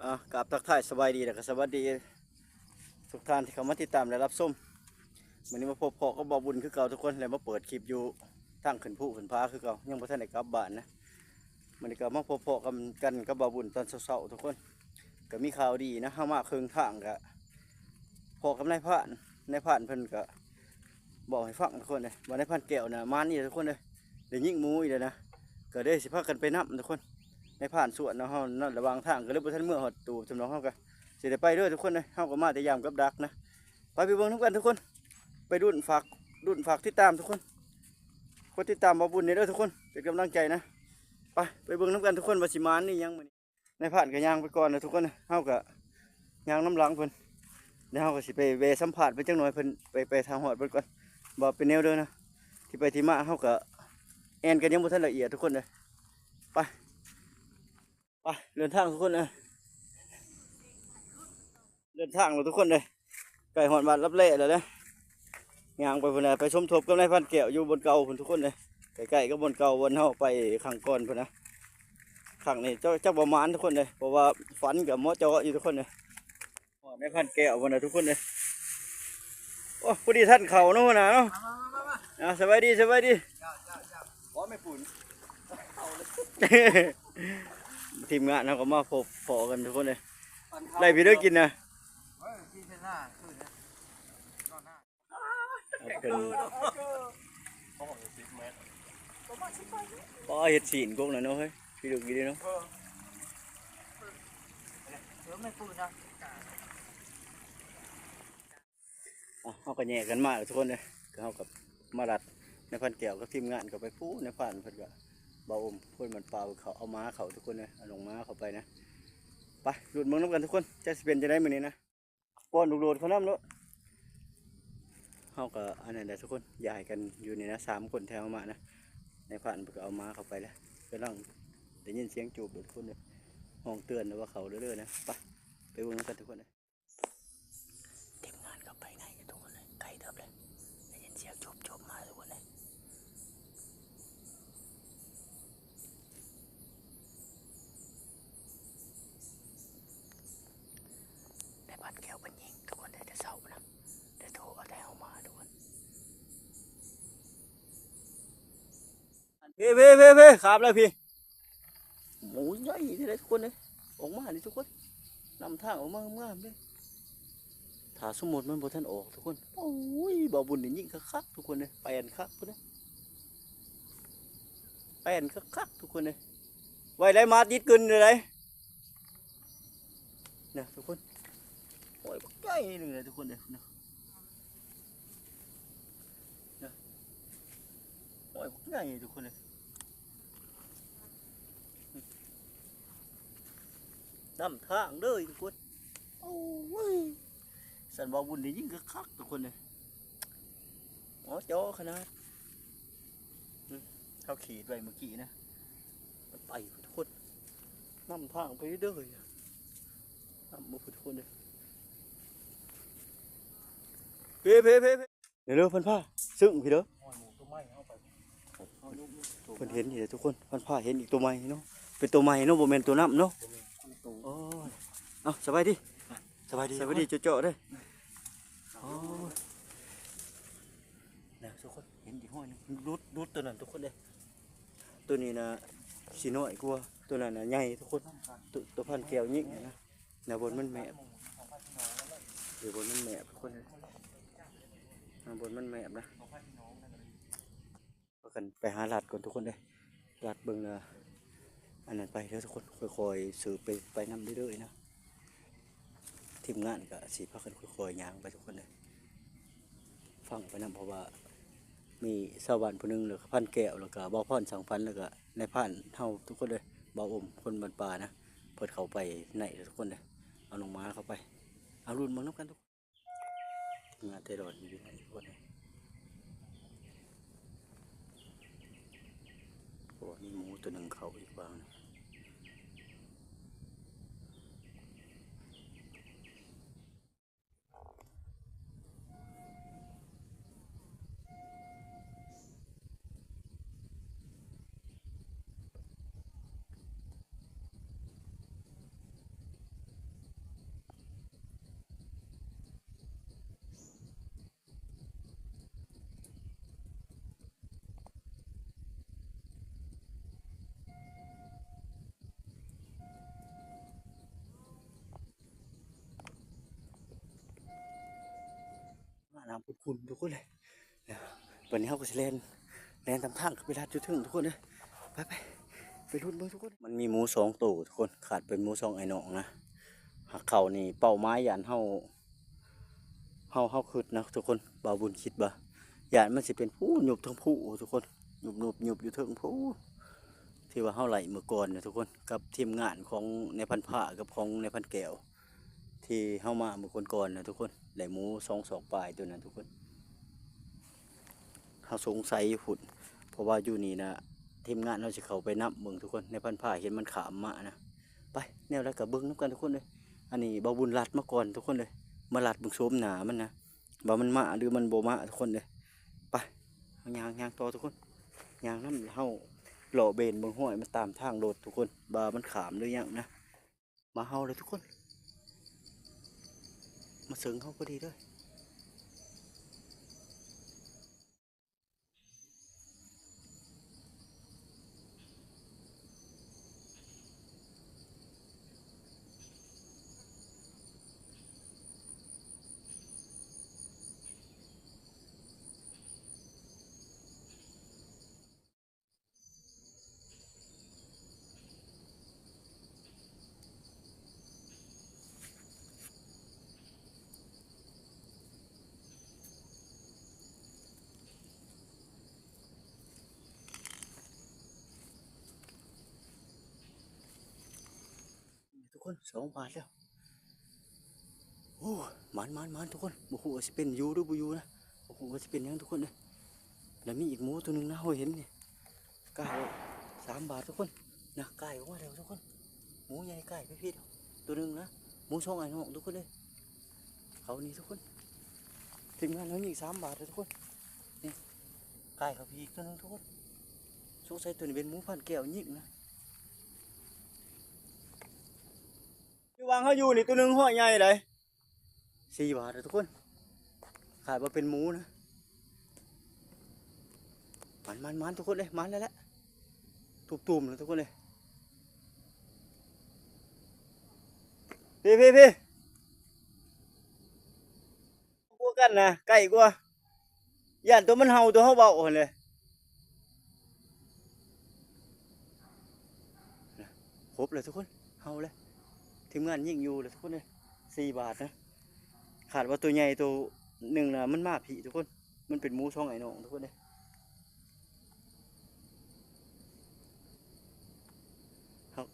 ອ່າ ກາບທັກທາຍສະບາຍດີ ແລ້ວກໍສະຫວັດດີທຸກທ່ານທີ່ເຂົ້າມາຕິດຕາມ ແລະ ຮັບຊົມ. ມື້ນີ້ມາພົບພໍ້ກັບບ່າວບຸນຄືເກົ່າທຸກຄົນ ແລະ ມາເປີດຄລິບຢູ່ທາງຂຶ້ນພູຂຶ້ນຜາຄືເກົ່າ ຍັງບໍ່ທັນໄດ້ກັບບ້ານນະ. ມື້ນີ້ກໍມາພົບພໍ້ກັນກັບບ່າວບຸນຕອນເຊົ້າໆ ທຸກຄົນ. ກໍມີຂ່າວດີນະ ເຮົາມາເຄິ່ງທາງກໍພໍ້ກັບນາຍພານ ນາຍພານເພິ່ນກໍ ເວົ້າໃຫ້ຟັງທຸກຄົນເອີຍ ວ່ານາຍພານແກ້ວນະມານອີກແລ້ວທຸກຄົນເອີຍ ໄດ້ຍິງໝູອີກແລ້ວນະ ກໍເລີຍຊິພາກັນໄປນຳທຸກຄົນ. ນາຍພານຊວນເນາະ ເຮົານະ ລະຫວ່າງທາງກໍເລີຍບໍ່ທັນເມືອຮອດຕູບ ສຳນອງເຮົາກໍຊິໄດ້ໄປເດີທຸກຄົນເອີຍ. ເຮົາກໍມາແຕ່ຍາມກັບດັກນະ. ໄປ ໄປເບິ່ງນຳກັນທຸກຄົນ ໄປລຸ້ນ ຝາກລຸ້ນ ຝາກຕິດຕາມທຸກຄົນ ກົດຕິດຕາມບ່າວບຸນນີ້ເດີທຸກຄົນ ເປັນກຳລັງໃຈນະ. ໄປ ໄປເບິ່ງນຳກັນທຸກຄົນວ່າຊິມານອີ່ຫຍັງມື້ນີ້. ນາຍພານກໍຍ່າງໄປກ່ອນນະທຸກຄົນ ເຮົາກໍຍ່າງນຳຫຼັງເພິ່ນ ແລ້ວເຮົາກໍຊິໄປແວ່ສຳພາດເພິ່ນຈັກໜ່ອຍ ເພິ່ນໄປ ໄປທາງຮອດເພິ່ນກ່ອນ ວ່າເປັນແນວໃດນະ ທີ່ໄປທີ່ມາ. ເຮົາກໍແອ່ນກັນຍັງບໍ່ທັນລະອຽດທຸກຄົນເອີຍ. ໄປ ໄປ ເດີນທາງທຸກຄົນເອີຍ ເດີນທາງແລ້ວທຸກຄົນເອີຍ ໃກ້ຮອດວັດລັບແລແລ້ວເດ້. ຍ່າງໄປພຸ້ນແຫຼະ ໄປສົມທົບກັບນາຍພານແກ້ວຢູ່ບ່ອນເກົ່າພຸ້ນທຸກຄົນເອີຍ ໃກ້ໆກັບບ່ອນເກົ່າ ບ່ອນເຮົາໄປຄັ້ງກ່ອນພຸ້ນນະ. ຄັ້ງນີ້ຈັກ ຈັກບໍ່ໝານທຸກຄົນເອີຍ ເພາະວ່າຝັນກໍເໝາະເຈາະຢູ່ທຸກຄົນເອີຍ. ຮອດນາຍພານແກ້ວພຸ້ນນະທຸກຄົນເອີຍ. ໂອ້ ພໍດີທັນເຂົ້າເນາະຫົວໜ້າເນາະ. ອ່າ ສະບາຍດີ ສະບາຍດີ. ບໍ່ແມ່ນປູນ ທີມງານເຮົາກໍມາພົບພໍ້ກັນທຸກຄົນເອີຍ. ໄດ້ພີເດີກິນນະ ເອີ ກິນເປັນໜ້າຄືນນະ ນອນໜ້າ ເພິ່ນ ອໍ ເຮັດຊີ້ນກົກນະເນາະເຮີ້ຍ ພີເດີກິນເດ້ເນາະ. ເອີ ເອີ ແມ່ນປູນນະ. ອ່ະ ເຮົາກໍແຍກກັນມາທຸກຄົນເດີ ເຮົາກໍມາລັດ ນາຍພານແກ້ວກັບທີມງານເຂົ້າໄປພຸ້ນ. ນາຍພານເພິ່ນກໍ ບ່າວອົມ ຄົນບ້ານປ່າ ເຂົາເອົາໝາເຂົ້າທຸກຄົນເດີ ເອົານ້ອງໝາເຂົ້າໄປນະ. ໄປ ລຸ້ນເບິ່ງນຳກັນທຸກຄົນ ຈັກຊິເປັນຈັ່ງໃດມື້ນີ້ນະ. ປ້ອນລູກໂດດເຂົານຳໂລດ. ເຮົາກໍອັນນັ້ນແຫຼະທຸກຄົນ ຢາຍກັນຢູ່ນີ້ນະ ສາມຄົນແຖວມານະ. ນາຍພານເພິ່ນກໍເອົາໝາເຂົ້າໄປແລ້ວ ກຳລັງໄດ້ຍິນສຽງຈູບເດີທຸກຄົນເດີ ຮ້ອງເຕືອນວ່າເຂົ້າເດີໆນະ. ໄປ ໄປເບິ່ງນຳກັນທຸກຄົນເດີ. ທີມງານເຂົ້າໄປໃນທຸກຄົນເອີຍ ໃກ້ເຕີບເລີຍ ໄດ້ຍິນສຽງຈູບໆມາທຸກຄົນເອີຍ. ນາຍພານແກ້ວເພິ່ນຍິງທຸກຄົນເອີຍ ແຕ່ເຊົ້ານະ ໄດ້ໂທເອົາແຕ່ເຮົາມາທຸກຄົນ. ພີ້ໆໆໆ ຂ້າມແລ້ວພີ້. ໝູໃຫຍ່ເດ້ທຸກຄົນເອີຍ ອອກມານີ້ທຸກຄົນ ນຳທາງອອກມາງາມໆເດ້. ຖ້າສົມມຸດມັນບໍ່ທັນອອກທຸກຄົນ ໂອ້ຍ ບ່າວບຸນນີ້ຍິງຄັກໆທຸກຄົນເອີຍ ແປ້ນຄັກພຸ້ນເດ້ ແປ້ນຄັກໆທຸກຄົນເອີຍ. ໄວ້ໄດ້ ໝາຕິດກຶນເດ້ ນະທຸກຄົນ. ໂອ້ຍ ບັກໃຫຍ່ໜຶ່ງເດ້ທຸກຄົນເອີຍ ນະ. ນະ ໂອ້ຍ ບັກໃຫຍ່ທຸກຄົນເອີຍ ນຳທາງເດີທຸກຄົນ. ໂອ້ຍ ສັນວ່າບຸນໄດ້ຍິງຄັກໆທຸກຄົນເອີຍ ເໝາະເຈາະຂະໜາດ. ເຮົາຂີດໄວ້ມື້ກີ້ນະ ໄປທຸກຄົນ ນຳທາງໄປເດີ ນຳໝູ່ທຸກຄົນເດີ. ເພ ເພ ເພ ເພ ເດີ ເດີ ເພິ່ນພາ ຊຶ້ງພີ້ເດີ. ເພິ່ນເຫັນອີກແລ້ວທຸກຄົນ ເພິ່ນພາເຫັນອີກໂຕໃໝ່ເນາະ ເປັນໂຕໃໝ່ເນາະ ບໍ່ແມ່ນໂຕນ້ຳເນາະ. ໂອ້ຍ ເອົ້າ ສະບາຍດີ ສະບາຍດີ ສະບາຍດີ ເຈາະໆເດີ. ໂອ້ຍ ນະທຸກຄົນ ເຫັນອີກຫ້ອຍໜຶ່ງ ຫຼຸດ ຫຼຸດໂຕນັ້ນທຸກຄົນເດີ. ໂຕນີ້ນະຊິນ້ອຍກວ່າ ໂຕນັ້ນນະໃຫຍ່ທຸກຄົນ ໂຕ ໂຕພັນແກ້ວຍິງນະ. ນະ ບ່ອນມັນແມບ ເອີ ບ່ອນມັນແມບທຸກຄົນເອີຍ ນະ ບ່ອນມັນແມບນະ. ພາກັນໄປຫາລັດກ່ອນທຸກຄົນເດີ ລັດເບິ່ງລະ ອັນນັ້ນໄປເດີທຸກຄົນ ຄ່ອຍໆສືບໄປ ໄປນຳເລື້ອຍໆນະ. ທີມງານກະຊິພາກັນຄ່ອຍໆຍ່າງໄປທຸກຄົນເດີ ຟັງໄປນຳ ເພາະວ່າມີຊາວບ້ານຜູ້ໜຶ່ງ ແລ້ວກະພັນແກ້ວ ແລ້ວກະບ່າວພອນ ສັງພັນ ແລ້ວກະນາຍພານເຮົາທຸກຄົນເດີ ບ່າວອົມ ຄົນບ້ານປ່ານະ ເພິ່ນເຂົ້າໄປໃນເດີທຸກຄົນເດີ ເອົານ້ອງໝາເຂົ້າໄປ. ເອົາລຸ້ນເບິ່ງນຳກັນທຸກຄົນ ງາແຕ່ດອນຢູ່ໃນຄົນ ໂອ້ ມີໝູໂຕໜຶ່ງເຂົ້າອີກວ່າງ. ພຸ້ນທຸກຄົນເອີຍ. ແລ້ວບັດນີ້ເຮົາກໍຊິແລ່ນ ແລ່ນຕາມທາງຂຶ້ນໄປລັດຢູ່ເທິງທຸກຄົນເອີຍ. ໄປໆ ໄປລຸ້ນເບິ່ງທຸກຄົນ. ມັນມີໝູສອງໂຕທຸກຄົນ ຄາດເປັນໝູສອງອ້າຍນ້ອງນະ. ຫາກເຂົານີ້ເປົ້າໝາຍຢ້ານເຮົາ ເຮົາ ເຮົາຄິດນະທຸກຄົນ ບ່າວບຸນຄິດວ່າຢ້ານມັນຊິເປັນພູ ຍຸບເທິງພູທຸກຄົນ ຍຸບໆ ຍຸບຢູ່ເທິງພູ ທີ່ວ່າເຮົາໄລ່ມື້ກ່ອນນະທຸກຄົນ ກັບທີມງານຂອງນາຍພັນພ້າກັບຂອງນາຍພັນແກ້ວ ທີ່ເຮົາມາມື້ກ່ອນໆນະທຸກຄົນ ໄດ້ໝູສອງສອກປາຍໂຕນັ້ນທຸກຄົນ. ເຮົາສົງໄສຢູ່ພຸ້ນ ເພາະວ່າຢູ່ນີ້ນະ ທີມງານເຮົາຊິເຂົ້າໄປນຳເບິ່ງທຸກຄົນ ນາຍພັນພ້າເຫັນມັນຂ້າມມານະ. ໄປ ແນວໃດກໍເບິ່ງນຳກັນທຸກຄົນເອີຍ. ອັນນີ້ບ່າວບຸນລັດມາກ່ອນທຸກຄົນເອີຍ ມາລັດເບິ່ງໂສມໜ້າມັນນະ ວ່າມັນມາຫຼືມັນບໍ່ມາທຸກຄົນເອີຍ. ໄປ ເຮົາຍ່າງ ຍ່າງຕໍ່ທຸກຄົນ ຍ່າງນຳ ເຮົາເລາະເບັນເບິ່ງຮອຍມັນຕາມທາງລົດທຸກຄົນ ວ່າມັນຂ້າມຫຼືຫຍັງນະ. ມາເຮົາເລີຍທຸກຄົນ ມາເຊິ່ງເຮົາພໍດີເດີ. ທຸກຄົນ ສອງບາດແລ້ວ. ໂອ້ ໝານໆໆ ທຸກຄົນ ບໍ່ຮູ້ວ່າຊິເປັນຢູ່ຫຼືບໍ່ຢູ່ນະ ບໍ່ຮູ້ວ່າຊິເປັນຫຍັງທຸກຄົນເອີຍ. ແລ້ວມີອີກໝູໂຕໜຶ່ງນະ ເຮົາເຫັນນີ້ ກາຍອອກ ສາມບາດທຸກຄົນນະ ກາຍອອກມາແລ້ວທຸກຄົນ. ໝູໃຫຍ່ກາຍໄປພີ້ໂຕໜຶ່ງນະ ໝູສອງອ້າຍນ້ອງທຸກຄົນເອີຍ. ເຂົານີ້ທຸກຄົນ ທີມງານເຮົາຍິງສາມບາດເດີທຸກຄົນ. ນີ້ ກາຍເຂົ້າໄປອີກໂຕໜຶ່ງທຸກຄົນ. ສົງໄສໂຕນີ້ເປັນໝູພັນແກ້ວຍິງນະ. ຢູ່ວັງເຮົາຢູ່ນີ້ ໂຕໜຶ່ງຮ້ອຍໃຫຍ່ໃດ໋ ສີ່ບາດເດີທຸກຄົນ. ຄາດວ່າເປັນໝູນະ. ໝານໆໆ ທຸກຄົນເອີຍ ໝານແລ້ວແຫຼະ. ຕຸ່ມໆ ນະທຸກຄົນເອີຍ. ພີ້ໆໆ ກວ່າກັນນະ ໃກ້ກວ່າ ຢ້ານຕົວມັນເຫົ່າ ຕົວເຮົາເວົ້າຫັ້ນແຫຼະ. ຄົບແລ້ວທຸກຄົນ ເຫົ່າແລ້ວ. ທີມງານຍິງຢູ່ແລ້ວທຸກຄົນເອີຍ. ສີ່ບາດນະ. ຄາດວ່າຕົວໃຫຍ່ໂຕໜຶ່ງນະ ມັນມາພີ້ທຸກຄົນ. ມັນເປັນໝູສອງອ້າຍນ້ອງທຸກຄົນເອີຍ. ເຮົາ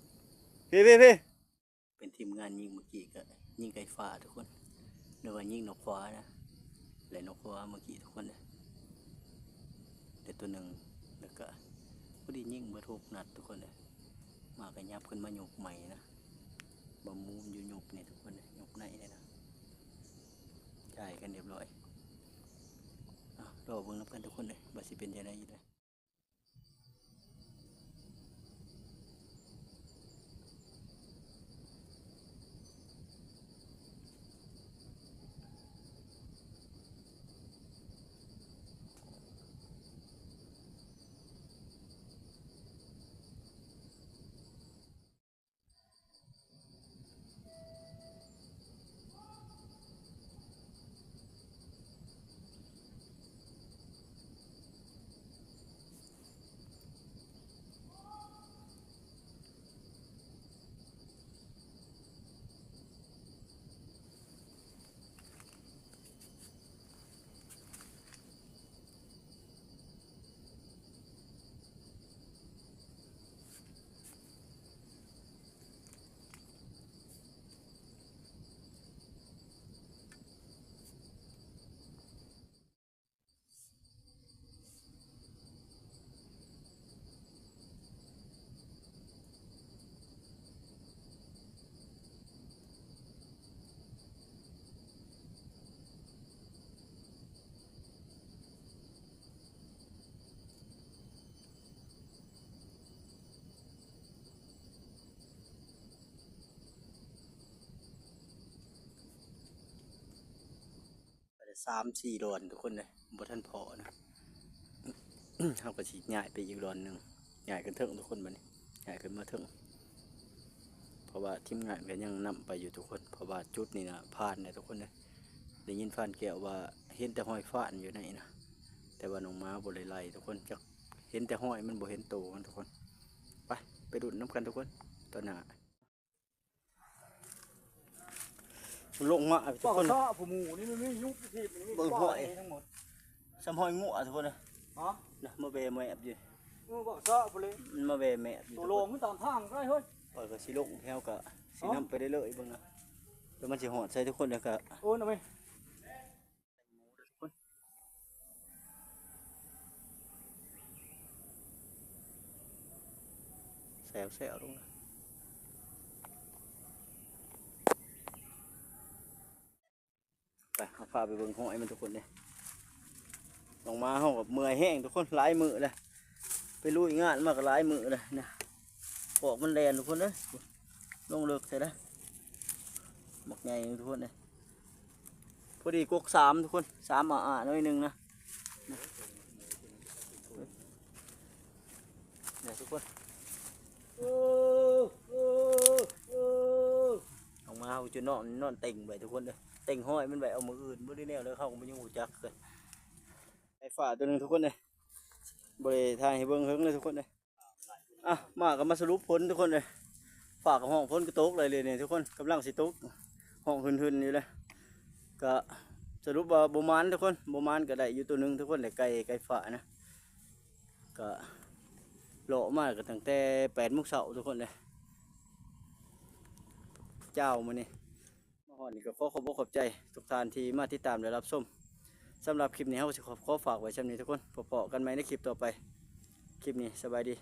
ພີ້ໆໆ ເປັນທີມງານຍິງເມື່ອກີ້ ກະຍິງໄກ່ຟ້າທຸກຄົນ ຫຼືວ່າຍິງນົກຂວານະ ແລະນົກຂວາເມື່ອກີ້ທຸກຄົນເດີ ໄດ້ໂຕໜຶ່ງ ແລ້ວກະພໍດີຍິງເບິດຫົກນັດທຸກຄົນເດີ. ມາກະຫຍັບຂຶ້ນມາຍົກໃໝ່ນະ ວ່າໝູມັນຢູ່ຍົກນີ້ທຸກຄົນເດີ ຍົກໃນນີ້ນະ ຈ່າຍກັນຮຽບຮ້ອຍ. ເອົາ ລໍເບິ່ງນຳກັນທຸກຄົນເດີ ວ່າຊິເປັນຈັ່ງໃດອີກເດີ. ໄປໄດ້ສາມສີ່ດອນທຸກຄົນເອີຍ ບໍ່ທັນພໍ້ນະ. ເຮົາກໍຊິຍ້າຍໄປອີກດອນໜຶ່ງ ຍ້າຍຂຶ້ນເທິງທຸກຄົນ ບັດນີ້ຍ້າຍຂຶ້ນມາເທິງ ເພາະວ່າທີມງານກໍຍັງນຳໄປຢູ່ທຸກຄົນ ເພາະວ່າຈຸດນີ້ນະຜ່ານແລ້ວທຸກຄົນເອີຍ. ໄດ້ຍິນຟານແກ້ວວ່າເຫັນແຕ່ຮອຍຟານຢູ່ໃນນະ ແຕ່ວ່ານ້ອງໝາບໍ່ໄດ້ໄລ່ທຸກຄົນ ຈັກເຫັນແຕ່ຮອຍ ມັນບໍ່ເຫັນໂຕມັນທຸກຄົນ. ໄປ ໄປລຸ້ນນຳກັນທຸກຄົນ ຕອນໜ້າ. ມັນລົງມາທຸກຄົນ ເວົ້າຊະ ຜູ້ໝູ່ນີ້ມັນມີຍຸບທີ່ມັນມີ ເບິ່ງຮອຍ ປອຍທັງໝົດ ສ່ຳຮອຍງົວທຸກຄົນເອີຍ. ຮະ? ນະ ມາແວ່ແມບຢູ່ ເອີ ເວົ້າຊະຜູ້ເລະ ມັນມາແວ່ແມບຢູ່ ໂຕໂລງຢູ່ຕາມທາງໄດ້ເຮີ້ຍ. ຂ້ອຍກໍຊິລົງແຖວ ກໍຊິນຳໄປເລື້ອຍໆເບິ່ງນະ ແລ້ວມັນຊິຮອດໃສທຸກຄົນ ແລ້ວກໍ ໂອ້ນະເວີຍ. ແຊວໆລົງ ໄປ ເຮົາພາໄປເບິ່ງຮອຍມັນທຸກຄົນເດ້. ນ້ອງໝາເຮົາກໍເມື່ອຍແຮງທຸກຄົນ ຫຼາຍມື້ແລ້ວ ໄປລຸຍງານມາກໍຫຼາຍມື້ແລ້ວນະ. ຄອກມັນແລ່ນທຸກຄົນເອີຍ ລົງເລິກແທ້ເດ້ ບັກໃຫຍ່ທຸກຄົນເອີຍ. ພໍດີກົກສາມທຸກຄົນ ສາມອາໆໜ້ອຍໜຶ່ງນະ ນີ້ທຸກຄົນ ເອີ ເອີ ເອີ ອອກມາເຮົາຈະນອນ ນອນເຕັງໄວ້ທຸກຄົນເດີ ເຕັງຮອຍມັນໄວ້ເອົາມື້ອື່ນ ບໍ່ໄດ້ແນວໃດເຮົາກໍບໍ່ຍັງຮູ້ຈັກເລີຍ. ໄອ້ຟ້າຕົວໜຶ່ງທຸກຄົນເອີຍ ບໍ່ໄດ້ຖ່າຍໃຫ້ເບິ່ງເຫິງເລີຍທຸກຄົນເອີຍ. ອ່ະ ມາກໍມາສະຫຼຸບຜົນທຸກຄົນເອີຍ ຟ້າກໍຮ້ອງ ຝົນກໍຕົກເລີຍນີ້ທຸກຄົນ ກຳລັງຊິຕົກ ຮ້ອງຮຶ່ນໆຢູ່ເລີຍ. ກໍສະຫຼຸບວ່າບໍ່ໝານທຸກຄົນ ບໍ່ໝານກໍໄດ້ຢູ່ຕົວໜຶ່ງທຸກຄົນ ໄດ້ໄກ່ ໄກ່ຟ້ານະ. ກໍເລາະມາກໍຕັ້ງແຕ່ແປດໂມງເຊົ້າທຸກຄົນເອີຍ ເຊົ້າມື້ນີ້. ມາຮອດນີ້ກໍຂໍຂອບອົກຂອບໃຈທຸກທ່ານທີ່ມາຕິດຕາມ ແລະ ຮັບຊົມ. ສຳລັບຄລິບນີ້ເຮົາກໍຊິຂໍ ຂໍຝາກໄວ້ຊ່ຳນີ້ທຸກຄົນ. ພໍ້ກັນໃໝ່ໃນຄລິບຕໍ່ໄປ. ຄລິບນີ້ສະບາຍດີ.